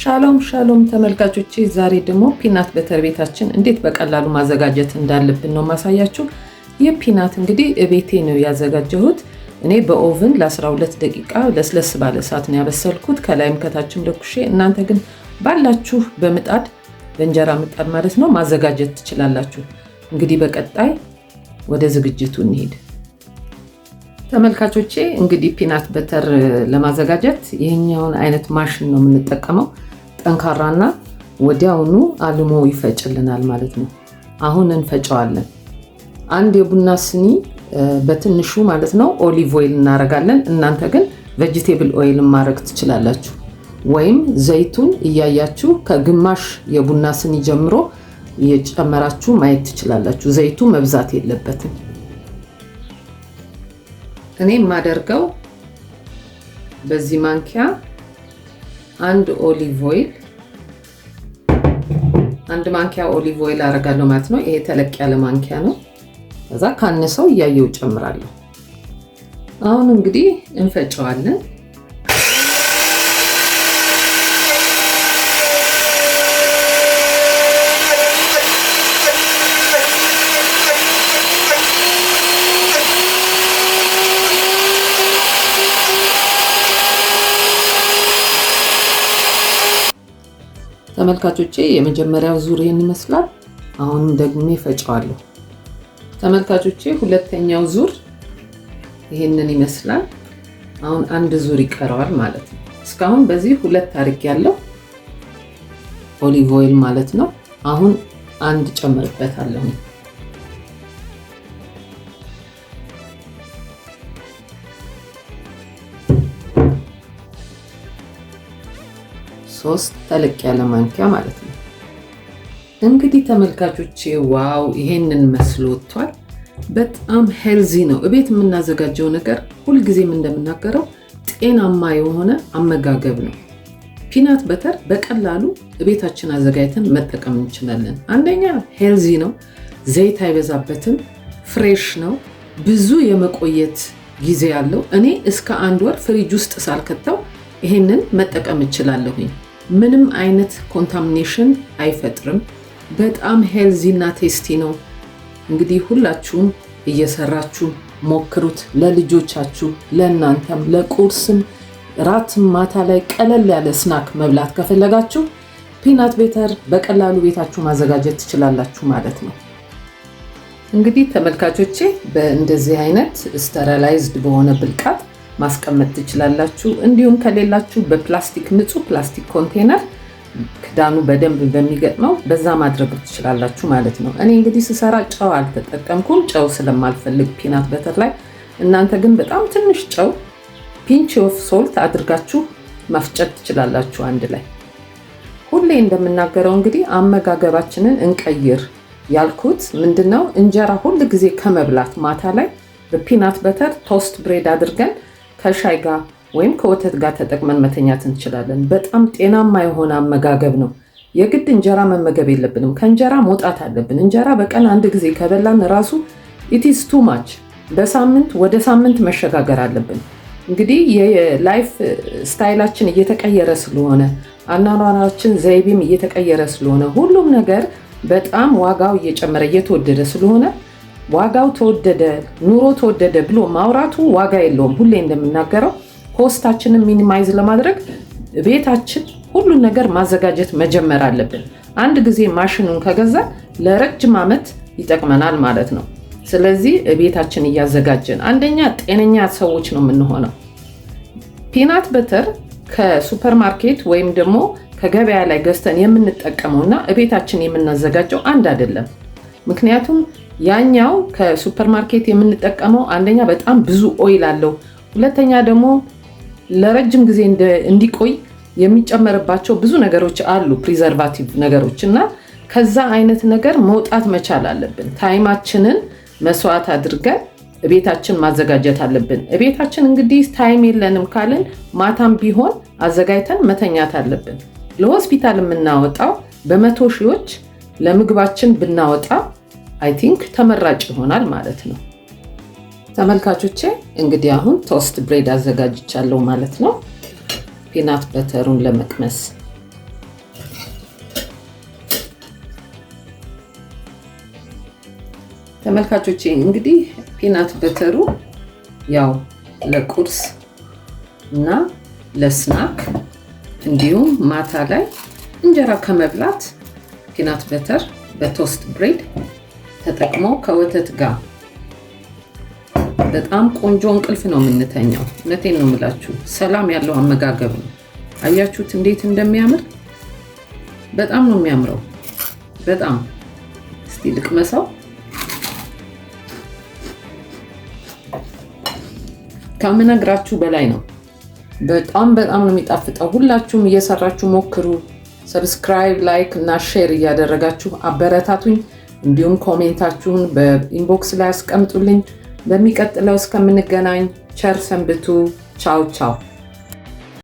ሻሎም ሻሎም ተመልካቾቼ፣ ዛሬ ደግሞ peanut butter ቤታችን እንዴት በቀላሉ ማዘጋጀት እንዳለብን ነው ማሳያችሁ። ይህ peanut እንግዲህ እቤቴ ነው ያዘጋጀሁት። እኔ በ oven ለ12 ደቂቃ ለስለስ ባለ እሳት ነው ያበሰልኩት፣ ከላይም ከታችም ለኩሼ። እናንተ ግን ባላችሁ በምጣድ፣ በእንጀራ ምጣድ ማለት ነው፣ ማዘጋጀት ትችላላችሁ። እንግዲህ በቀጣይ ወደ ዝግጅቱ እንሂድ። ተመልካቾቼ፣ እንግዲህ peanut butter ለማዘጋጀት ይህኛውን አይነት ማሽን ነው የምንጠቀመው። ጠንካራና ወዲያውኑ አልሞ ይፈጭልናል ማለት ነው። አሁን እንፈጨዋለን። አንድ የቡና ስኒ በትንሹ ማለት ነው olive oil እናደርጋለን። እናንተ ግን vegetable oil ማድረግ ትችላላችሁ። ወይም ዘይቱን እያያችሁ ከግማሽ የቡና ስኒ ጀምሮ እየጨመራችሁ ማየት ትችላላችሁ። ዘይቱ መብዛት የለበትም። እኔ የማደርገው በዚህ ማንኪያ አንድ olive oil፣ አንድ ማንኪያ olive oil አደርጋለሁ ማለት ነው። ይሄ ተለቅ ያለ ማንኪያ ነው። ከዛ ካነሰው እያየው ጨምራለሁ። አሁን እንግዲህ እንፈጨዋለን። ተመልካቾቼ፣ የመጀመሪያው ዙር ይህን ይመስላል። አሁንም ደግሜ ፈጨዋለሁ። ተመልካቾቼ፣ ሁለተኛው ዙር ይህንን ይመስላል። አሁን አንድ ዙር ይቀረዋል ማለት ነው። እስካሁን በዚህ ሁለት አድርጌያለሁ olive oil ማለት ነው። አሁን አንድ ጨምርበታለሁ። ሶስት ተለቅ ያለ ማንኪያ ማለት ነው። እንግዲህ ተመልካቾቼ፣ wow፣ ይሄንን መስሎ ወጥቷል። በጣም healthy ነው። እቤት የምናዘጋጀው ነገር ሁልጊዜም እንደምናገረው ጤናማ የሆነ አመጋገብ ነው። Peanut butter በቀላሉ እቤታችን አዘጋጅተን መጠቀም እንችላለን። አንደኛ healthy ነው፣ ዘይት አይበዛበትም፣ fresh ነው፣ ብዙ የመቆየት ጊዜ ያለው። እኔ እስከ አንድ ወር ፍሪጅ ውስጥ ሳልከተው ይሄንን መጠቀም እችላለሁኝ። ምንም አይነት contamination አይፈጥርም። በጣም healthy እና tasty ነው። እንግዲህ ሁላችሁም እየሰራችሁ ሞክሩት። ለልጆቻችሁ፣ ለእናንተም፣ ለቁርስም፣ ራትም ማታ ላይ ቀለል ያለ snack መብላት ከፈለጋችሁ peanut butter በቀላሉ ቤታችሁ ማዘጋጀት ትችላላችሁ ማለት ነው። እንግዲህ ተመልካቾቼ፣ በእንደዚህ አይነት sterilized በሆነ ብልቃጥ ማስቀመጥ ትችላላችሁ። እንዲሁም ከሌላችሁ በፕላስቲክ፣ ንጹህ ፕላስቲክ ኮንቴነር ክዳኑ በደንብ በሚገጥመው በዛ ማድረግ ትችላላችሁ ማለት ነው። እኔ እንግዲህ ስሰራ ጨው አልተጠቀምኩም፣ ጨው ስለማልፈልግ peanut butter ላይ። እናንተ ግን በጣም ትንሽ ጨው፣ pinch of salt አድርጋችሁ መፍጨት ትችላላችሁ አንድ ላይ። ሁሌ እንደምናገረው እንግዲህ አመጋገባችንን እንቀይር ያልኩት ምንድነው፣ እንጀራ ሁል ጊዜ ከመብላት ማታ ላይ በ peanut butter toast bread አድርገን ከሻይ ጋር ወይም ከወተት ጋር ተጠቅመን መተኛት እንችላለን። በጣም ጤናማ የሆነ አመጋገብ ነው። የግድ እንጀራ መመገብ የለብንም። ከእንጀራ መውጣት አለብን። እንጀራ በቀን አንድ ጊዜ ከበላን ራሱ it's too much። በሳምንት ወደ ሳምንት መሸጋገር አለብን። እንግዲህ የ life style ኣችን እየተቀየረ ስለሆነ፣ አኗኗራችን ዘይቤም እየተቀየረ ስለሆነ፣ ሁሉም ነገር በጣም ዋጋው እየጨመረ እየተወደደ ስለሆነ፣ ዋጋው ተወደደ፣ ኑሮ ተወደደ ብሎ ማውራቱ ዋጋ የለውም። ሁሌ እንደምናገረው cost ኣችንን minimize ለማድረግ ቤታችን ሁሉን ነገር ማዘጋጀት መጀመር አለብን። አንድ ጊዜ ማሽኑን ከገዛን ለረጅም ዓመት ይጠቅመናል ማለት ነው። ስለዚህ ቤታችን እያዘጋጀን አንደኛ ጤነኛ ሰዎች ነው የምንሆነው። Peanut butter ከሱፐርማርኬት ወይም ደግሞ ከገበያ ላይ ገዝተን የምንጠቀመው እና እቤታችን የምናዘጋጀው አንድ አይደለም። ምክንያቱም ያኛው ከሱፐርማርኬት የምንጠቀመው አንደኛ በጣም ብዙ oil አለው፣ ሁለተኛ ደግሞ ለረጅም ጊዜ እንዲቆይ የሚጨመርባቸው ብዙ ነገሮች አሉ፣ preservative ነገሮች፣ እና ከዛ አይነት ነገር መውጣት መቻል አለብን። Time ኣችንን መስዋዕት አድርገን እቤታችን ማዘጋጀት አለብን። እቤታችን እንግዲህ time የለንም ካልን ማታም ቢሆን አዘጋጅተን መተኛት አለብን። ለሆስፒታል የምናወጣው በመቶ ሺዎች ለምግባችን ብናወጣ I think ተመራጭ ይሆናል ማለት ነው። ተመልካቾቼ፣ እንግዲህ አሁን toast bread አዘጋጅቻለሁ ማለት ነው። Peanut butter ኡን ለመቅመስ ተመልካቾቼ፣ እንግዲህ peanut butter ኡ ያው ለቁርስ እና ለ snack እንዲሁም ማታ ላይ እንጀራ ከመብላት peanut butter በ toast bread ተጠቅሞ ከወተት ጋር በጣም ቆንጆ እንቅልፍ ነው የምንተኛው። እውነቴን ነው የምላችሁ፣ ሰላም ያለው አመጋገብ ነው። አያችሁት እንዴት እንደሚያምር? በጣም ነው የሚያምረው። በጣም። እስቲ ልቅመሰው። ከምነግራችሁ በላይ ነው። በጣም በጣም ነው የሚጣፍጠው። ሁላችሁም እየሰራችሁ ሞክሩ። Subscribe፣ like እና share እያደረጋችሁ አበረታቱኝ። እንዲሁም comment ኣችሁን በ inbox ላይ አስቀምጡልኝ። በሚቀጥለው እስከምንገናኝ ቸር ሰንብቱ። ቻው ቻው።